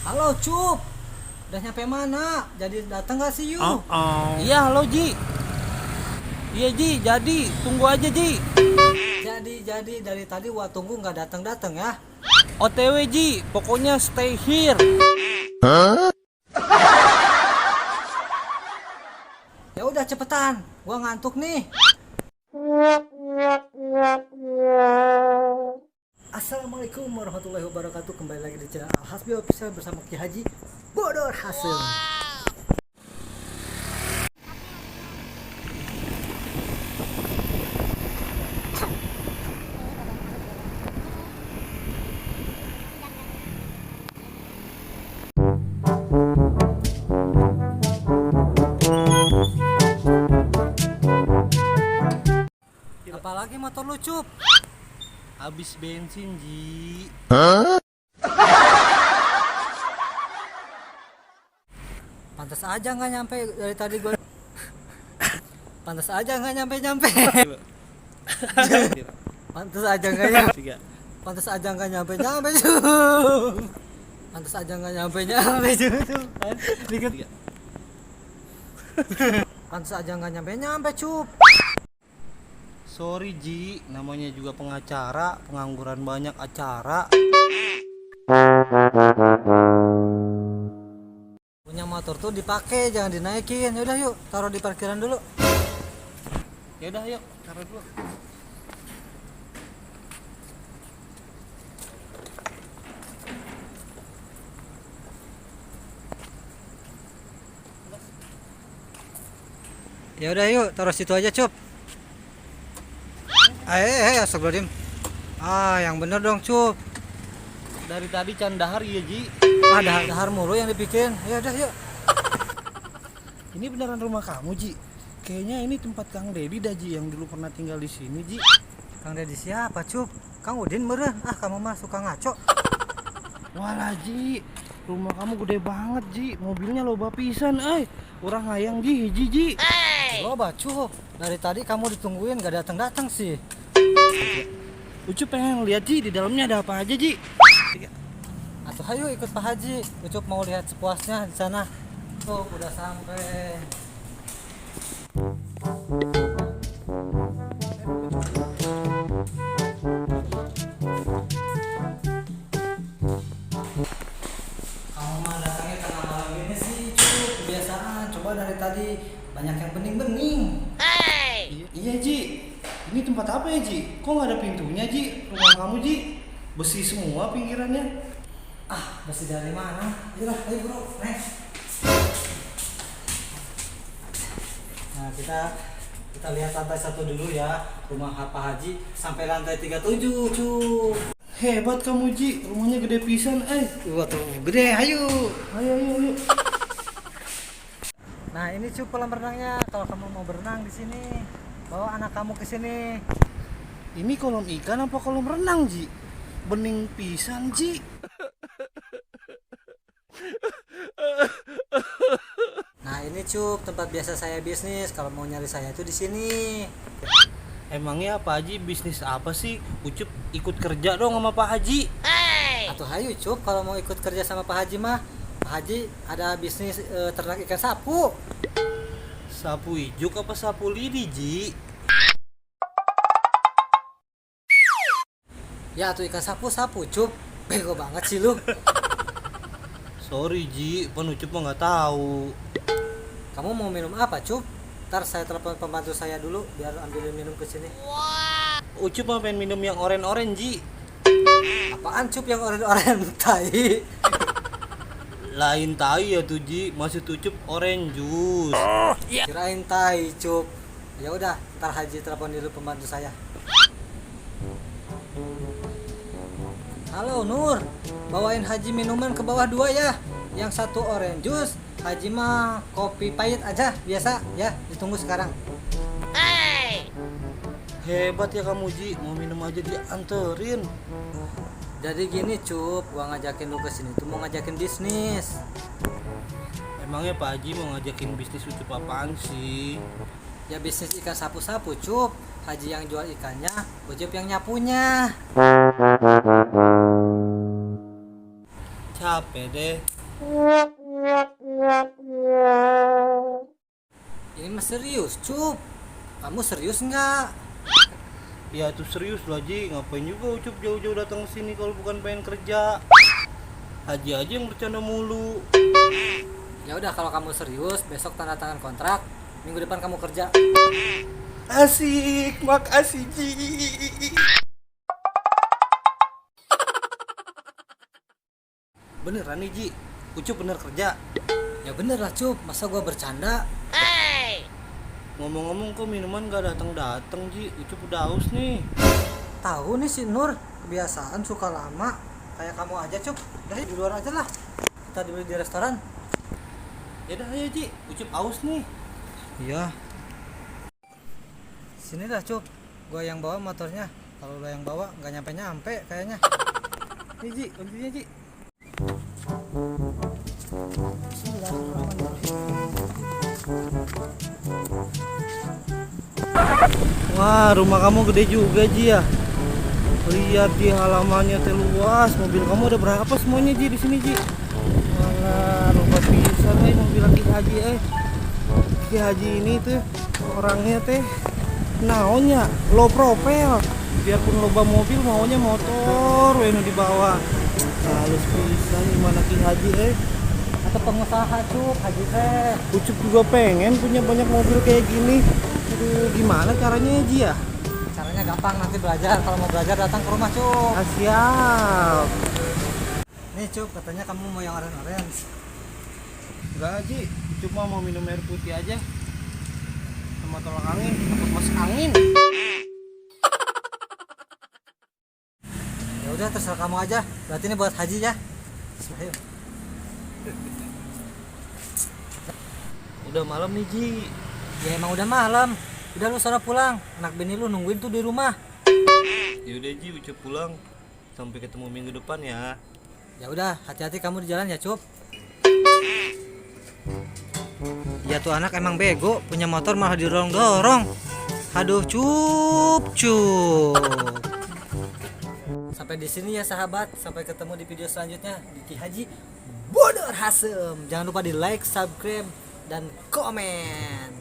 Halo Cup, udah nyampe mana? Jadi datang gak sih you? Iya, halo Ji. Iya Ji, jadi tunggu aja Ji. Jadi dari tadi gua tunggu nggak datang-datang ya. OTW Ji, pokoknya stay here. Ya udah cepetan, gua ngantuk nih. Assalamualaikum warahmatullahi wabarakatuh. Kembali lagi di channel Al Hasbi Official bersama Ki Haji Bodor Hasil. Apalagi motor lu, Cup. Habis bensin Ji. Pantas aja nggak nyampe dari tadi gua. Pantas aja nggak nyampe-nyampe. Pantas aja nggak nyampe. Pantas aja nggak nyampe-nyampe, Cup. Pantas aja nggak nyampe-nyampe, Cup. Dikit. Pantas aja nggak nyampe-nyampe, Cup. Sorry Ji, namanya juga pengacara, pengangguran banyak acara. Punya motor tuh dipakai, jangan dinaikin. Yaudah yuk, taruh di parkiran dulu. Ya udah yuk, taruh dulu. Ya udah yuk, taruh situ aja, Cup. Astagfirullahaladzim. Ah, yang bener dong, Cup. Dari tadi candahar ya Ji. Ah, dahar-dahar mulu yang dipikirin. Ya udah yuk. Ini beneran rumah kamu Ji? Kayaknya ini tempat Kang Dedi dah Ji yang dulu pernah tinggal di sini Ji. Kang Dedi siapa, Cup? Kang Udin meureun. Ah, kamu mah suka ngaco. Walah Ji, rumah kamu gede banget Ji, mobilnya loba pisan, eh. Urang hayang Ji, hiji Ji. Loba, Cup. Dari tadi kamu ditungguin gak datang-datang sih. Ucup pengen lihat Ji, di dalamnya ada apa aja Ji. Atau hayu ikut Pak Haji. Ucup mau lihat sepuasnya di sana. Tuh, udah sampai. Kamu mah datangnya tengah malam gini sih, Cup. Kebiasaan. Coba dari tadi banyak yang bening-bening. Iya Ji, ini tempat apa ya Ji? Kok nggak ada pintunya Ji? Rumah kamu Ji, besi semua pinggirannya. Ah, besi dari mana? Ayo lah, ayo bro, next. Nah, kita lihat lantai 1 dulu ya. Rumah Pak Haji sampai lantai 37, Cup. Hebat kamu Ji, rumahnya gede pisan, eh. Wah, tuh gede, ayo. Ayo, ayo, ayo. Nah, ini Cup kolam renangnya. Kalau kamu mau berenang di sini, bawa anak kamu ke sini. Ini kolam ikan apa kolam renang, Ji? Bening pisan, Ji. Nah, ini Cup tempat biasa saya bisnis. Kalau mau nyari saya itu di sini. Emangnya Pak Haji bisnis apa sih? Ucup ikut kerja dong sama Pak Haji. Atau hayu Cup kalau mau ikut kerja sama Pak Haji mah. Pak Haji ada bisnis ternak ikan sapu. Sapu ijuk apa sapu lidi, Ji? Ya tuh ikan sapu-sapu, Cup. Bego banget sih lu. Sorry, Ji, pan Ucup mah nggak tahu. Kamu mau minum apa, Cup? Ntar saya telepon pembantu saya dulu biar ambilin minum ke sini. Wow. Ucup mah pengen minum yang oren-oren, Ji. Apaan Cup yang oren-oren? Tai. Lain tai ya tuh, Ji. Maksud Ucup orange juice. Oh, yeah. Kirain tai, Cup. Ya udah, ntar Haji telepon dulu pembantu saya. Halo Nur, bawain Haji minuman ke bawah 2 ya. Yang satu orange juice, Haji mah kopi pahit aja biasa ya. Ditunggu sekarang. Hey. Hebat ya kamu Ji, mau minum aja dianterin. Jadi gini Cup, gua ngajakin lu ke sini tuh mau ngajakin bisnis. Emangnya Pak Haji mau ngajakin bisnis Ucup apaan sih? Ya bisnis ikan sapu-sapu Cup. Haji yang jual ikannya, Ucup yang nyapunya. Capek Ah, pede. Ini mah serius, Cup. Kamu serius nggak? Ya tuh serius lah Ji, ngapain juga Ucup jauh-jauh datang ke sini kalau bukan pengen kerja. Haji aja yang bercanda mulu. Ya udah kalau kamu serius, besok tanda tangan kontrak, minggu depan kamu kerja. Asik, makasih Ji. Beneran nih Ji, Ucup bener kerja. Ya bener lah Cup, masa gua bercanda? Ngomong-ngomong kok minuman gak datang-datang Ji, Ucup udah haus nih. Tahu nih si Nur, kebiasaan suka lama. Kayak kamu aja Cup. Udah di luar aja lah. Kita dibeli di restoran. Ya udah ayo Ji, Ucup haus nih. Iya. Sini dah Cup, gua yang bawa motornya. Kalau lo yang bawa nggak nyampe-nyampe kayaknya. Nih Ji, kuncinya Ji. Bismillahirrahmanirrahim. Wah, rumah kamu gede juga Ji ya. Lihat di halamannya teh luas. Mobil kamu ada berapa semuanya Ji di sini Ji? Walah, lupa pisan mobil Ki Haji Ki Haji ini tuh orangnya teh naonnya low profile. Biarpun loba mobil maunya motor we nu dibawa. Halus pisan gimana Ki Haji Atau pengusaha Cup, Haji teh. Ucup juga pengen punya banyak mobil kayak gini. Aduh, gimana caranya ya Ji ya? Caranya gampang, nanti belajar. Kalau mau belajar datang ke rumah Cup. Ah, siap. Nih Cup, katanya kamu mau yang orange-orange. Enggak Ji, cuma mau minum air putih aja. Sama tolak angin, takut masuk angin. Ya udah terserah kamu aja. Berarti ini buat Haji ya. Ayo. Udah malam nih Ji. Ya emang udah malam. Udah lu sana pulang. Anak bini lu nungguin tuh di rumah. Ya udah Ji, Ucup pulang. Sampai ketemu minggu depan ya. Ya udah, hati-hati kamu di jalan ya, Cup. Ya tuh anak emang bego, punya motor malah didorong-dorong. Aduh, Cup, Cup. Sampai di sini ya sahabat, sampai ketemu di video selanjutnya di Ki Haji Bodor Hasem. Jangan lupa di like, subscribe, dan komen.